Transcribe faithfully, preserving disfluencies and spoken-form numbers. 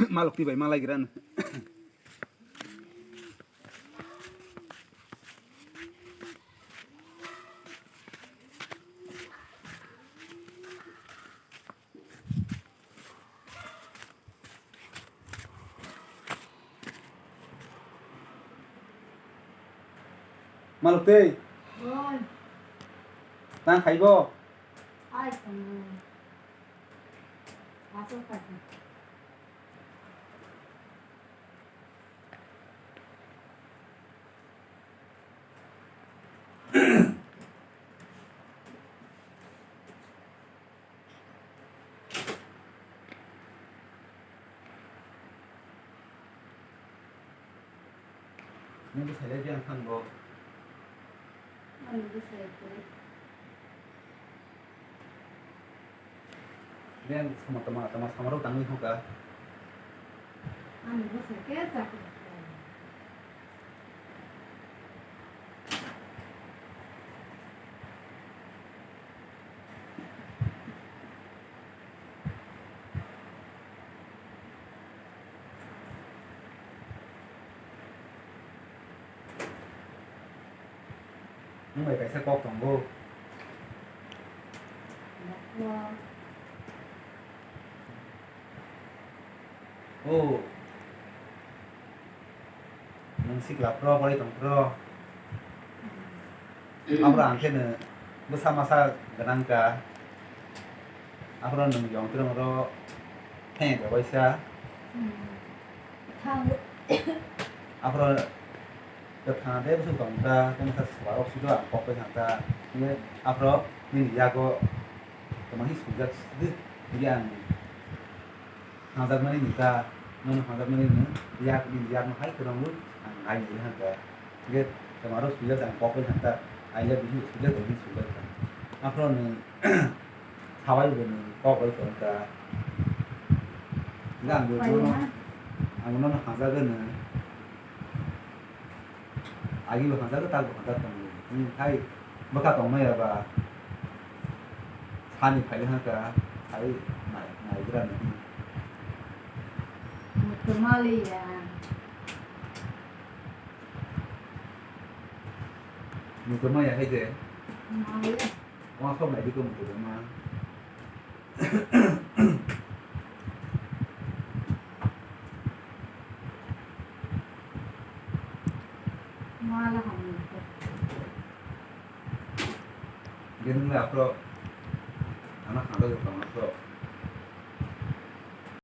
Maluk twi bai malai gira. Maluk twi. Oi. Tang khaibo? Ai, tang. Asal kaki. Nini bwsai le biyang thang bo. Ani bwsai kwrwi. Biyang sama tama tama sama rok tangwi hokha. Ani bwsai khe chakri. Nwng bai kaisa kok tongo. O. Nwng sikla phro, bwrwi tong phro. Aphro ang khe nwng bwsa masa gwnang ka. Aphro nwng yong twrwng ro theng ya waisa. Aphro kwthang de bwswk tong ta, tei masa swrwng rok sidi ang kok bai thang ta. Aphro nini yago tongma hi sujak sidi, hingke ang. Hangjakmani ni ta, nono hangjakmani ni yak, ni yak no hai kwrwngwi ang nai nai hwnka. Hingke twmaro swijak ang kok bai thangkha, I love you swijak, I love you swijak. Aphro ni sawai bo ni kok bai thangkha. Hingke ang bo nono, ang nono hangjak gwnwi. Agi bo hamjak, tak bo hamjak tongo. Nini khai bwkha tongmaya ba sani phai hwnka, khai nai, naigra nini. Mutumaliya. Mutumaya hai de. Maliya. Wang sok nai di ko mutum ma. Mala hamni. Genung le aphro. Ana khanda jotong aphro.